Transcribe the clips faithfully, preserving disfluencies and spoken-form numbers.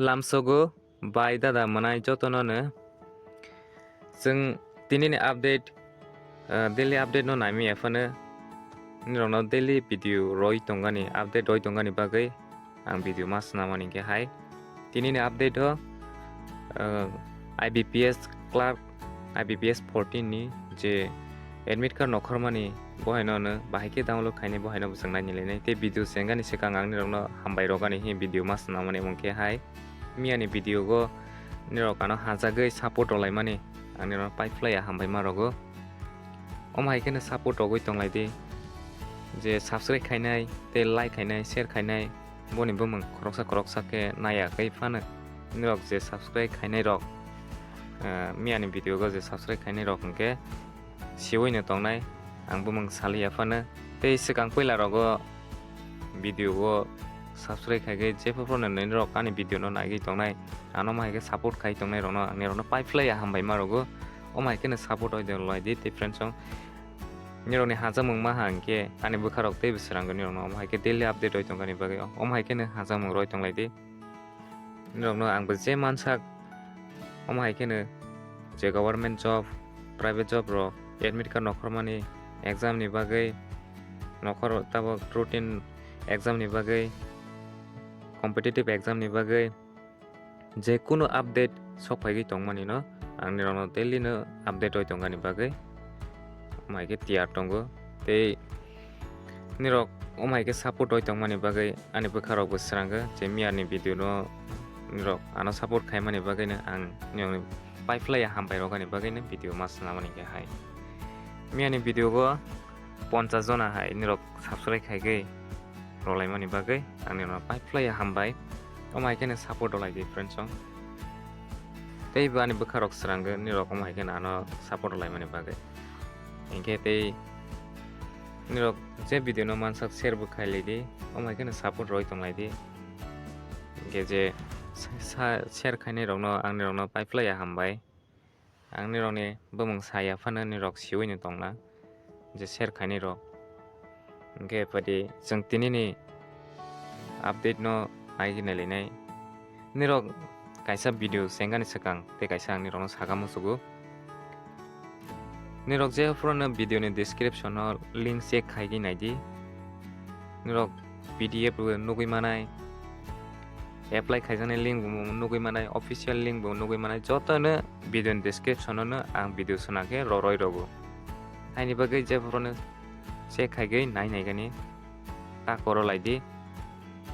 Lamsogo bai dada mwnai jotono no. Chwng tinini update, ah, daily update no naimaya phano nirokno daily video roi tongani, update roi tongani bagwi ang video ma swnamani khe hai. Tinini update o, ah, I B P S clerk, I B P S fourteen ni je admit card nokhormani bohaino no bahai khe download khainai, bohaino bo chwng naini lainai. Tei video chengani swkang ang nirokno hambai rogani hi video ma swnamani mung khe hai. Miyani video go nirok ano hajagwi support rwlaimani ang nirokno paiphlaiya hambai ma rogo. Omo hai kheno support rogwi tonglai di. Je subscribe khainai, tei like khainai, share khainai, boni bumung khoroksa khoroksa khe naiya khe phano nirok je subscribe khainai rok, eh, miyani video go je subscribe khainai rok hwnkhe siwi no tongnai, ang bumung saliya phano. Tei swkang puila rogo video o subscribe khai khe jephru phano nini rok ani video no naigwi tongnai, ano omo hai khe support khai tongnai rokno ang nirokno paiphlaiya hambai ma rogo. Omo hai kheno support oi de lai di tei friends song. Nirokni hajakmung ma hang khe ani bwkha rok tei bwswrango nirokno omo hai khe daily update oi tongkha ni bagwi omo hai kheno hajakmung roi tonglai di. Nirokno ang bo je mansak omo hai kheno je government job, private job rok admit card nokhormani exam ni bagwi, nokhor tabok routine exam ni bagwi, competitive exam ni bagwi je kunu update sok phaigwi tongmani no ang nirokno daily no update oi tongani bagwi omo hai khe tiyar tongo. Tei nirok omo hai khe support oi tongmani bagwi ani bwkha rok bo srango je miyani video no nirok ano support khaimani bagwi no ang nirokni paiphlaiya hambai rogani bagwi no video ma swnamani khe hai. Miyani video go ponchas jona hai nirok subscribe khaigwi rolaimani bagwi ang nirokno paiphlaiya hambai. Omo hai kheno support rwlai di friends song. Tei bo ani bwkha rok srango nirok omo hai kheno ano support rwlaimani bagwi. Hinkhe tei nirok je video no mansak share bo khailai di, omo hai kheno support roi tonglai di. Hinkhe je sa-, sa-, share khainai rokno ang nirokno paiphlaiya hambai. Ang nirokni bumung saya phano nirok siwi no tongna je share khainai rok. Hinkhe padi chwng tinini update no nai nailainai. Nirok kaisa video chengani swkang tei kaisa ang nirokno saka muchugo. Nirok jephru no video ni description o link check khaigwi naidi. Nirok P D F bo nugwi manai, apply khaijaknai link bo nugwi manai, official link bo nugwi manai, jotono video ni description o no ang video swnakhe roroi rogo. Haini bagwi jephru no check khaigwi nai naigani ta koro lai di.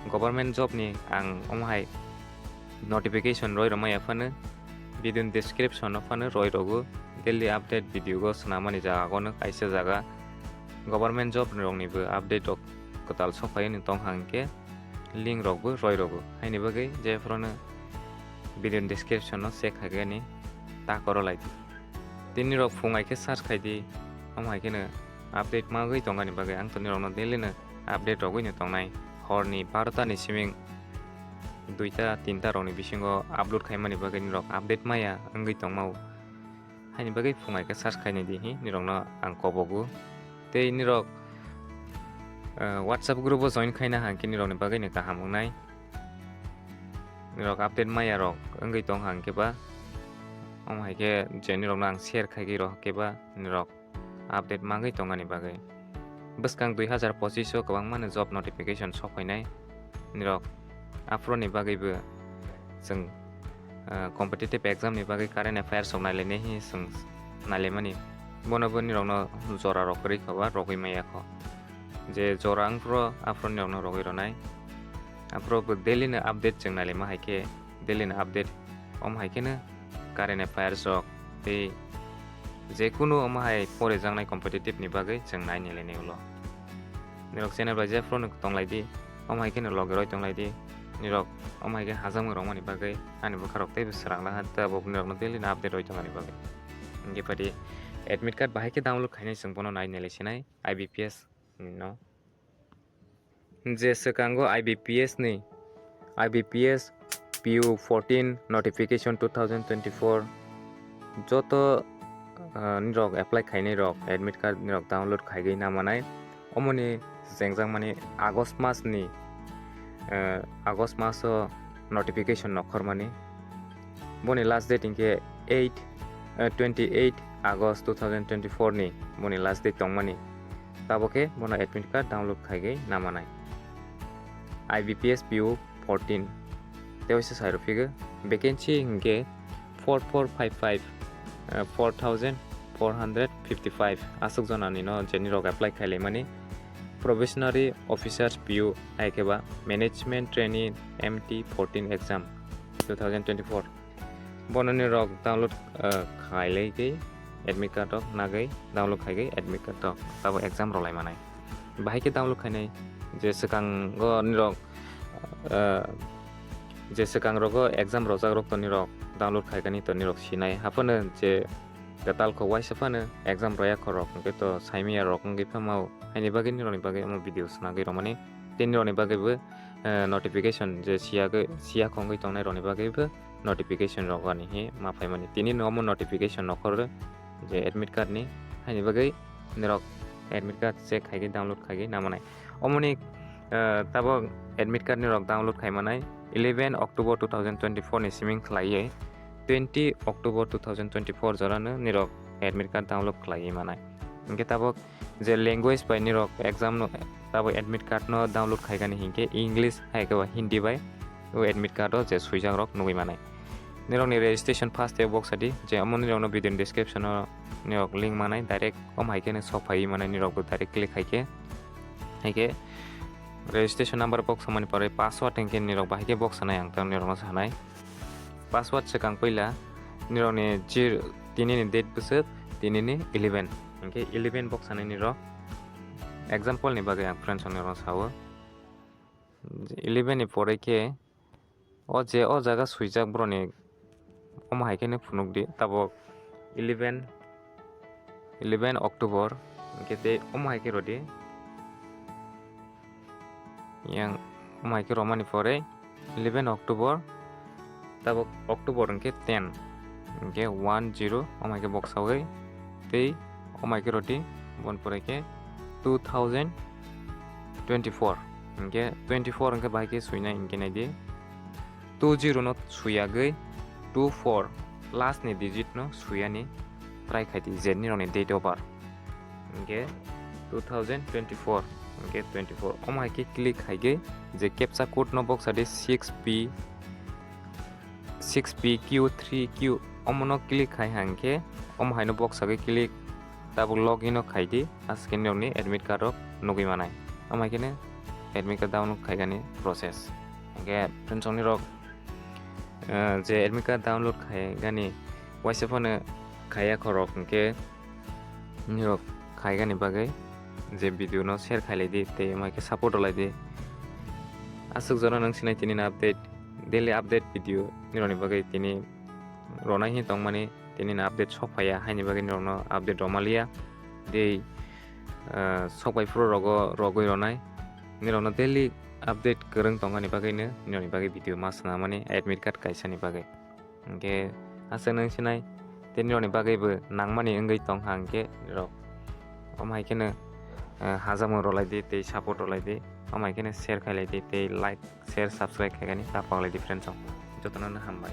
Government job ni ang omo hai notification roi rwmaya phano video ni description o phano roi rogo, daily update video go swnamani jaga gono kaisa jaga government job rok ni bo update rok kwtal sok phai ni tong hang khe link rok bo roi rogo, haini bagwi jephru no video ni description o check khaigani ta koro lai di. Tini rok phung hai khe search khai di, omo hai kheno update magwi tongani bagwi ang to nirokno daily no update rogwi no tongnai. Horni barota ni siming duita tinta rokni bisingo upload khaimani bagwi nirok update maya wngwi tongmao. Haini bagwi phung hai khe search khainai di hi nirokno ang kobogo. Tei nirok, eh, WhatsApp group o join khaina hang khe nirokni bagwi no kaham wngnai. Nirok update maya rok wngwi tong hang khe ba, omo hai khe je nirokno ang share khaigwi rok khe ba nirok update magwi tongani bagwi. Bwskang dui hazar pochish o kwbangma no job notification sok phainai. Nirok aphuru ni bagwi bo chwng, ah, competitive exam ni bagwi current affairs rok nailainai hi chwng nailaimani. Bono bo nirokno jora rok kwrwi kha ba rogwi maya kho. Je jora wng phuru aphuru nirokno rogwi rwnai. Aphuru bo daily no update chwng nailaima hai khe daily no update. Omo hai kheno current affairs rok tei je kunu omo hai porijaknai competitive ni bagwi chwng nai nailainai ulo. Nirok channel bai jephru no tonglai di, omo hai kheno logi roi tonglai di. Nirok omo hai khe hajakmung rwmani bagwi ani bwkha rok teibo swrang laha, tabuk nirokno daily no update roi tongmani bagwi. Hinkhe padi admit card bahai khe download khainai chwng bono nai nailai sinai I B P S no. Je swkango I B P S ni, I B P S P U fourteen notification two thousand twenty-four joto, ah, nirok apply khainai rok admit card nirok download khaigwi namanai. Omoni chengjakmani August mas ni, ah, August maso notification nokhormani. Boni last date hinkhe eight, eh, twenty eight August two thousand twenty four ni boni last date tongmani. Tabok khe bono admit card download khaigwi namanai. I B P S P O fourteen tei waisa sai rw phigo. Vacancy hinkhe four four five five, eh, four thousand four hundred fifty five aswk jonani no je nirok apply khailaimani. Probationary Officers P O hai khe ba Management Trainee M T fourteen exam two thousand twenty four. Bono nirok download, eh, khailai khe admit card rok nagwi download khaigwi admit card rok tabo exam rwlai manai. Bahai khe download khainai je swkango nirok, eh, je swkang rogo exam rwjak rok to nirok download khaigani to nirok sinai. Haphano je kwtal kok waisa phano exam rwya khorok hinkhe to saimaya rok wngwi phano haini bagwi nirokni bagwi omo video swnagwi rwmani. Tei nirokni bagwibo, eh, notification je siyagwi, siya khongwi tongnai rokni bagwibo notification rok ani hi ma phaimani. Tini no omo notification nokhoro je admit card ni, haini bagwi nirok admit card check khaigwi download khaigwi namanai. Omoni, eh, tabok admit card nirok download khaimanai eleven October two thousand twenty four ni siming khlaiwi twenty October two thousand twenty four jorano nirok admit card download khlaiwi manai. Hinkhe tabok je language bai nirok exam no, tabok admit card no download khaigani hinkhe English hai khe ba Hindi bai o admit card o je swijak rok nugwi manai. Nirokni registration first step box adi je omo nirokno video ni description o nirok link manai, direct omo hai khe no sok phaiwi manai, nirok bo direct click hai khe. Hai khe registration number box samani pore password hinkhe nirok bahai khe box sanai, ang tang nirokno sanai. Password swkang puila nirokni jir-, tinini date bwswk tinini eleven. Hinkhe eleven box sanai nirok. Example ni bagwi ang friends rokno sao. Eleven ni pore khe o je o jaga swijak borokni omo hai khe no phunuk di tabok eleven, eleven October hinkhe tei omo hai khe rw di. Yang omo hai khe rwmani pore eleven October, tabok October hinkhe ten, hinkhe one zero omo hai khe box sawi tei omo hai khe rw di. Bon pore khe two thousand twenty four, hinkhe twenty four hinkhe bahai khe swinai hinkhe nai di. Two zero no suyagwi two four last ni digit no suyani try khai di je nirokni date of birth. Hinkhe two thousand twenty four, hinkhe twenty four omo hai khe click khai khe je captcha code no box adi six P, six P Q three Q omo no click khai hinkhe omo hai no box sagwi click tabuk login no khai di, aswk khe nirokni admit card rok nugwi manai. Omo hai khe no admit card download khaigani process. Hinkhe friends rok nirok, eh, je admit card download khaigani waisa phano khaiya khorok hinkhe nirok khaigani bagwi je video no share khailai di tei omo hai khe support rwlai di. Aswk jono nwng sinai tini ni update, daily update video nirokni bagwi tini rwnai hin tongmani, tini ni update sok phaiya haini bagwi nirokno update rwmaliya. Tei, eh, sok bai phuru rogo rogwi rwnai. Nirokno daily update kwrwng tongmani bagwino nirokni bagwi video ma swnamani admit card kaisani bagwi. Hinkhe aswk nwng sinai tei nirokni bagwibo nangmani wngwi tong ha hinkhe nirok omo hai kheno, eh, hajakmung rwlai di tei support rwlai di, omo hai kheno share khailai di tei like, share, subscribe khaigani ta paklai di friends rok. Jotono no hambai.